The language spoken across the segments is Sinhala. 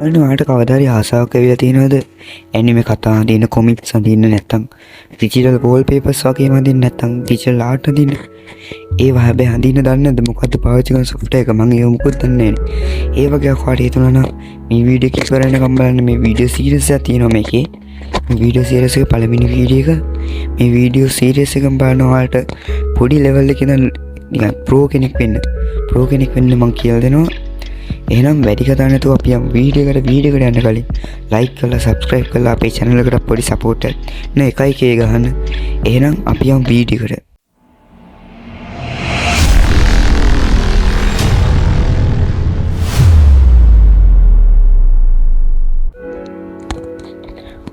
අන්න ඔයාලට කවදා හරි ආසාවක් ඇවිල්ලා තියෙනවද ඇනිමේ කතා අඳින්න, කොමික්ස් අඳින්න, නැත්නම් ඩිජිටල් වෝල්පේපර්ස් වගේම අඳින්න, නැත්නම් ඩිජිටල් ආර්ට් අඳින්න? ඒවා හැබැයි අඳින්න දන්නේ නැද්ද මොකද්ද පාවිච්චි කරන සොෆ්ට්වෙයාර් එක? මං ඒව මොකුත් දන්නේ නැහැ. ඒ වගේ ඔයාලට හිතුණා නම් මේ වීඩියෝ එක ඉවර වෙනකම් බලන්න. මේ වීඩියෝ සීරීස් එකක් තියෙනවා මේකේ. මේ වීඩියෝ සීරීස් එකේ පළවෙනි වීඩියෝ එක. මේ වීඩියෝ සීරීස් එකෙන් බලන ඔයාලට පොඩි ලෙවල් එකේ ඉඳන් නිකන් ප්‍රෝ කෙනෙක් වෙන්න. ප්‍රෝ කෙනෙක් වෙන්න මං කියලා දෙනවා. එහෙනම් වැඩි කතා නැතුව අපි යමු වීඩියෝ එකට. වීඩියෝ එකට යන්න කලින් ලයික් කරලා සබ්ස්ක්‍රයිබ් කරලා අපේ චැනල් එකට පොඩි සපෝට් එකක් නේ එකයි කේ ගහන්න. එහෙනම් අපි යමු වීඩියෝ එකට.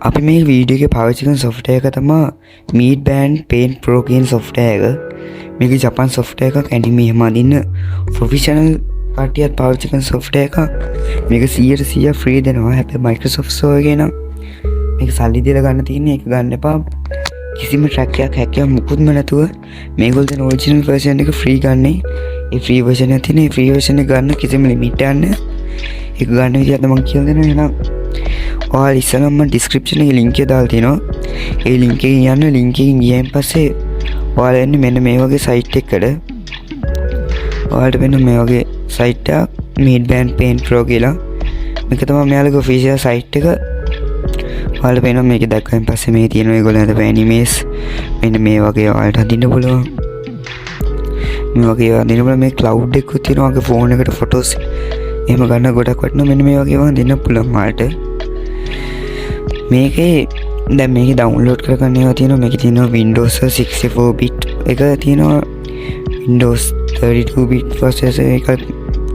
අපි මේ වීඩියෝ එකේ පාවිච්චි කරන සොෆ්ට්වෙයාර් එක තමයි Meet Band Paint Pro කියන සොෆ්ට්වෙයාර් එක. මේක ජපාන් සොෆ්ට්වෙයාර් එකක්. ඇනිමේ එහෙම අඳින්න ප්‍රොෆෙෂනල් කට්ටියත් පාවිච්චි කරන සොෆ්ට්වෙයාර් එකක්. මේක 100% ෆ්‍රී දෙනවා. හැබැයි Microsoft Store එකේ නම් මේක සල්ලි දීලා ගන්න තියෙන්නේ. ඒක ගන්න එපා. කිසිම ට්‍රැක් එකක් හැක් එකක් මුකුත්ම නැතුව මේගොල්ලෝ දෙන ඔරිජිනල් වර්ෂන් එක ෆ්‍රී ගන්නේ. ඒ ෆ්‍රී වර්ෂන් එක තියෙන ඒ ෆ්‍රී වර්ෂන් එක ගන්න කිසිම ලිමිට් එකක් නැහැ. ඒක ගන්න විදිහට මම කියලා දෙනවා. එහෙනම් ඔයාලා ඉස්සෙල්ලාම මම ඩිස්ක්‍රිප්ෂන් එකේ ලින්ක් එක දාලා තිනවා. ඒ ලින්ක් එකෙන් යන්න. ලින්ක් එකෙන් ගියන් පස්සේ ඔයාලා එන්නේ මෙන්න මේ වගේ සයිට් එකකට. ඔයාලට වෙන මේ වගේ සයිට් එකක් Meet Band Paint Pro කියලා. මේක තමයි මෙයාලගේ ඔෆිෂියල් සයිට් එක. ඔයාලට පේනවා මේක දැක්කයින් පස්සේ මේ තියෙන ඒගොල්ලෝ හදපු ඇනිමේස් මෙන්න මේ වගේ ඔයාලට අඳින්න පුළුවන්. මේ වගේ ඒවා අඳින්න පුළුවන්. මේ ක්ලවුඩ් එකකුත් තියෙනවා. ඔයාගේ ෆෝන් එකට ෆොටෝස් එහෙම ගන්න ගොඩක් වටිනවා. මෙන්න මේ වගේ ඒවා අඳින්න පුළුවන් ඔයාලට. මේකේ දැන් මේකේ ඩවුන්ලෝඩ් කරගන්න ඒවා තියෙනවා. මේකේ තියෙනවා Windows 64 bit එක තියෙනවා, Windows 32 bit processor එක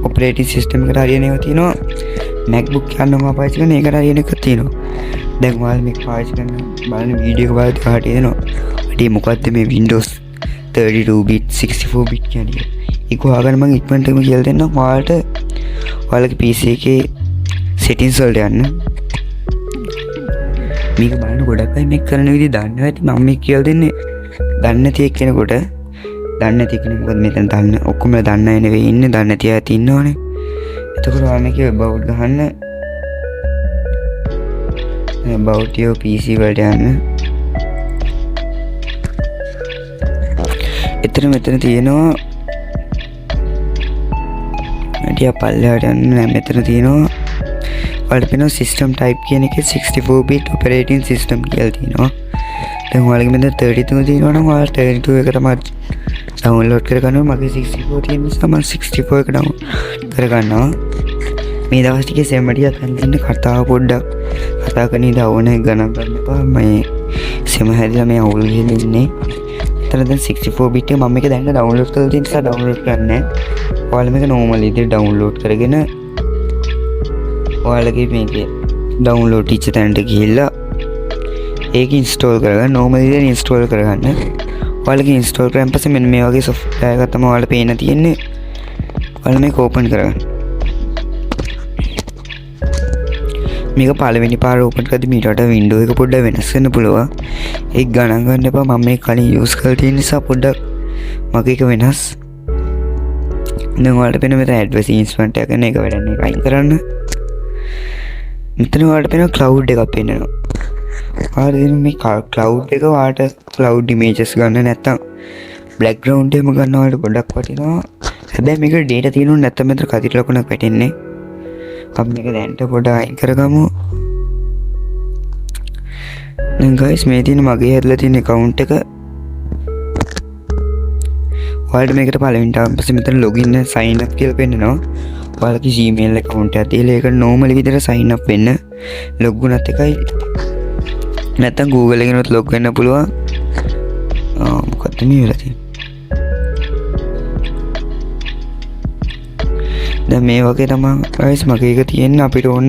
ඔපරේටිං සිස්ටම් එකට හරියන ඒවා තියෙනවා. MacBook යන්න මම පාවිච්චි කරන ඒකට හරියන එකක් තියෙනවා. දැන් ඔයාලා මේක පාවිච්චි කරන බලන වීඩියෝ එක බලලා ඔයාලට එනවා අඩේ මොකද්ද මේ Windows 32 bit 64 bit කියන්නේ. ඒක හොයාගන්න මම ඉක්මනටම කියලා දෙන්නම්. ඔයාලට ඔයාලගේ PC එකේ settings වලට යන්න. මේක බලන ගොඩක් අය මේක කරන විදිහ දන්නවා ඇති. මම මේක කියලා දෙන්නේ දන්නේ නැති එක්කෙනෙකුට. දන්නේ නැති කෙනෙක් මොකද මෙතන දන්න ඔක්කොම දන්න අය නෙවෙයි ඉන්නේ, දන්නේ නැති අයත් ඉන්නවනේ. එතකොට ඔයා මේකේ about ගහන්න, about your PC වලට යන්න. එතන මෙතන තියෙනවා ටිකක් පල්ලෙහාට යන්න. නෑ, මෙතන තියෙනවා ඔයාලට පේනවා system type කියන එකේ 64 bit operating system කියලා තියෙනවා. දැන් ඔයාලගේ මෙතන 32 තියෙනවා නම් ඔයාලා 32 එක තමයි ඩවුන්ලෝඩ් කරගන්න ඕනේ. මගේ 64 තියෙන නිසා මම 64 එක ඩවුන්ලෝඩ් කරගන්නවා. මේ දවස් ටිකේ සෙම ටිකක් අඳින්න කතාව පොඩ්ඩක් කතා කරන ඉඳ ඕන එක ගණන් ගන්න එපා. මේ සෙම හැදිලා මේ අවුල් ගිහින් ඉන්නේ. එතන දැන් 64 bit එක මම මේක දැන් ඩවුන්ලෝඩ් කරලා තියෙන නිසා ඩවුන්ලෝඩ් කරන්නේ නැහැ. ඔයාලා මේක නෝමල් විදිහට ඩවුන්ලෝඩ් කරගෙන ඔයාලගේ මේකේ ඩවුන්ලෝඩ් ටිච්ච තැනට ගිහිල්ලා ඒක ඉන්ස්ටෝල් කරගන්න. නෝමල් විදිහට ඉන්ස්ටෝල් කරගන්න. ඔයාලගේ ඉන්ස්ටෝල් කරාන් පස්සේ මෙන්න මේ වගේ සොෆ්ට්වෙයාර් එකක් තමයි ඔයාලට පේන්න තියෙන්නේ. ඔයාලා මේක ඕපන් කරගන්න. මේක පළවෙනි පාර ඕපන් කරද්දි මීට වඩා වින්ඩෝ එක පොඩ්ඩක් වෙනස් වෙන්න පුළුවන්. ඒක ගණන් ගන්න එපා. මම මේක කලින් යූස් කරලා තියෙන නිසා පොඩ්ඩක් මගේ එක වෙනස්. දැන් ඔයාලට පේන මෙතන ඇඩ්වර්ටයිස්මන්ට් එකක් කරන එක වැඩක් නෑ, ඒක අයින් කරන්න. මෙතන ඔයාලට පේන ක්ලවුඩ් එකක් පෙන්නනවා. ඔයාලට දෙන මේ ක්ලවුඩ් එක ඔයාලට ක්ලවුඩ් ඉමේජස් ගන්න නැත්නම් බැක්ග්‍රවුන්ඩ් එකම ගන්න ඔයාලට ගොඩක් වටිනවා. හැබැයි මේක ඩේටා තියෙනුනේ නැත්නම් මෙතන කතිර ලකුණක් වැටෙන්නේ. අපි මේක දැන්ට පොඩ්ඩක් අයින් කරගමු. දැන් ගයිස් මේ තියෙන මගේ හැදලා තියෙන ඇකවුන්ට් එක. ඔයාලට මේකට පළවෙනිට ආවන් පස්සේ මෙතන ලොගින් and sign up කියලා පෙන්නනවා. ඔයාලගේ Gmail account එකක් දීලා ඒක normal විදිහට sign up වෙන්න. ලොග් වුණත් එකයි නැත්නම් Google එකෙනුත් ලොග් වෙන්න පුළුවන්. මොකද්ද මේ වෙලා තියෙන්නේ? දැන් මේ වගේ තමයි ගයිස් මගේ එක තියෙන්නේ. අපිට ඕන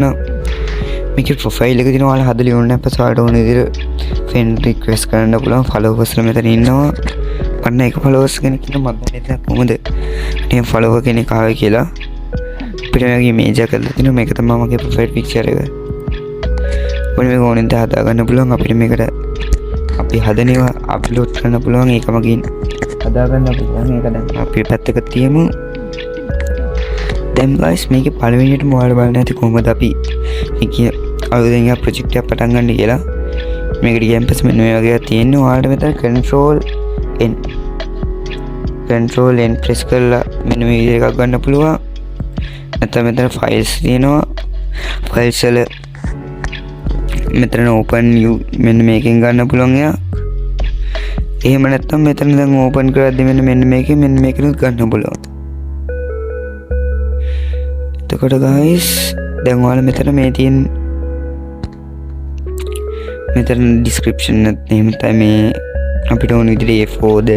මේකේ ප්‍රොෆයිල් එක තියෙනවා. ඔයාලා හදලා ඉවරන පස්සේ ඔයාලට ඕන විදිහට ෆ්‍රෙන්ඩ් රික්වෙස්ට් කරන්න පුළුවන්. ෆලෝවර්ස් ලා මෙතන ඉන්නවා. අන්න එක ෆලෝවර්ස් කෙනෙක් ඉන්නවා. මම දන්නේ නැහැ කොහොමද අනේ ෆලෝවර් කෙනෙක් ආවේ කියලා. අපිට මේ ඉමේජ් එකක් හදලා තිනවා. මේක තමයි මගේ ප්‍රොෆයිල් පික්චර් එක. ඔන්න මේක ඕනෙන් දේ හදා ගන්න පුළුවන්. අපිට මේකට අපි හදන ඒවා අප්ලෝඩ් කරන්න පුළුවන්. ඒක මගින් හදා ගන්න පුළුවන්. ඒක දැන් අපි පැත්තක තියමු. දැන් ගයිස්, මේකේ පළවෙනියටම ඔයාලා බලන්න ඇති කොහොමද අපි මේකේ අලුතෙන් එකක් ප්‍රොජෙක්ට් එකක් පටන් ගන්න කියලා. මේකට ගියන් පස්සේ මෙන්න මේ වගේ එකක් තියෙන්නේ. ඔයාලට මෙතන Control N, Control N press කරලා මෙන්න මේ විදිහට එකක් ගන්න පුළුවන්. නැත්නම් මෙතන ෆයිල්ස් තියෙනවා. ෆයිල්ස් වල මෙතන ඕපන් නිව්, මෙන්න මේකෙන් ගන්න පුළුවන් එයා. එහෙම නැත්නම් මෙතන දැන් ඕපන් කරද්දි මෙන්න මෙන්න මේකෙන්, මෙන්න මේකෙනුත් ගන්න පුළුවන්. එතකොට ගයිස්, දැන් ඔයාලා මෙතන මේ තියෙන මෙතන ඩිස්ක්‍රිප්ෂන් එකත් එහෙම තමයි. මේ අපිට ඕන විදිහට A4 ද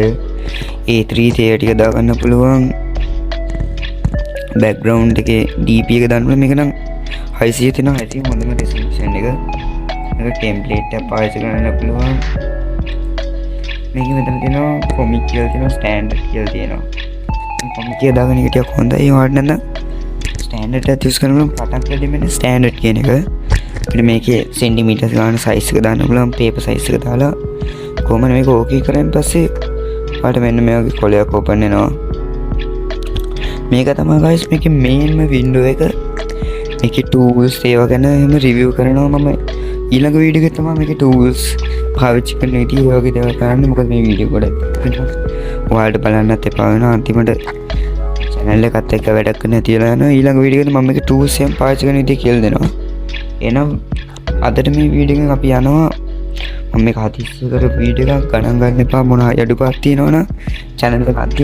A3 ද ඒ ටික දාගන්න පුළුවන්. බැක්ග්‍රවුන්ඩ් එකේ DP එක දාන්න පුළුවන්. මේක නම් 600 තියෙනවා, 600 හොඳම රෙසොලූෂන් එක. මේක ටෙම්ප්ලේට් එකක් පාවිච්චි කරන්න පුළුවන්. මේක මෙතන තියෙනවා කොමික් කියලා තියෙනවා, ස්ටෑන්ඩඩ් කියලා තියෙනවා. කොමික් එක දාගෙන එක ටිකක් හොඳයි. ඔයාලට නැත්නම් ස්ටෑන්ඩඩ් එකත් යූස් කරන්න පුළුවන්. පටන් ගන්න මෙන්න ස්ටෑන්ඩඩ් කියන එක. අපිට මේකේ සෙන්ටිමීටර්ස් ගාන සයිස් එක දාන්න පුළුවන්. පේපර් සයිස් එක දාලා කොහොමද මේක ඕකේ කරාන් පස්සේ ඔයාලට මෙන්න මේ වගේ කොලයක් ඕපන් වෙනවා. මේක තමයි ගයිස් මේකේ මේන්ම වින්ඩෝ එක. මේකේ ටූල්ස් ඒවා ගැන එහෙම රිවිව් කරනවා මම ඊළඟ වීඩියෝ එකේ. තමයි මේකේ ටූල්ස් පාවිච්චි කරන විදිහ, ඒ වගේ දේවල් කරන්නේ. මොකද මේ වීඩියෝ ගොඩක් ඔයාලට බලන්නත් එපා වෙනවා. අන්තිමට චැනල් එකත් එක්ක වැඩක් කරන්න තියලා යනවා. ඊළඟ වීඩියෝ එකේදී මම මේකේ ටූල්ස් එහෙම පාවිච්චි කරන විදිහ කියලා දෙනවා. එහෙනම් අදට මේ වීඩියෝ එකෙන් අපි යනවා. මම මේක හදිස්සිය කරපු වීඩියෝ එකක්, ගණන් ගන්න එපා. මොන හරි අඩුපාඩු තියෙනවනම් චැනල් එක අන්තිම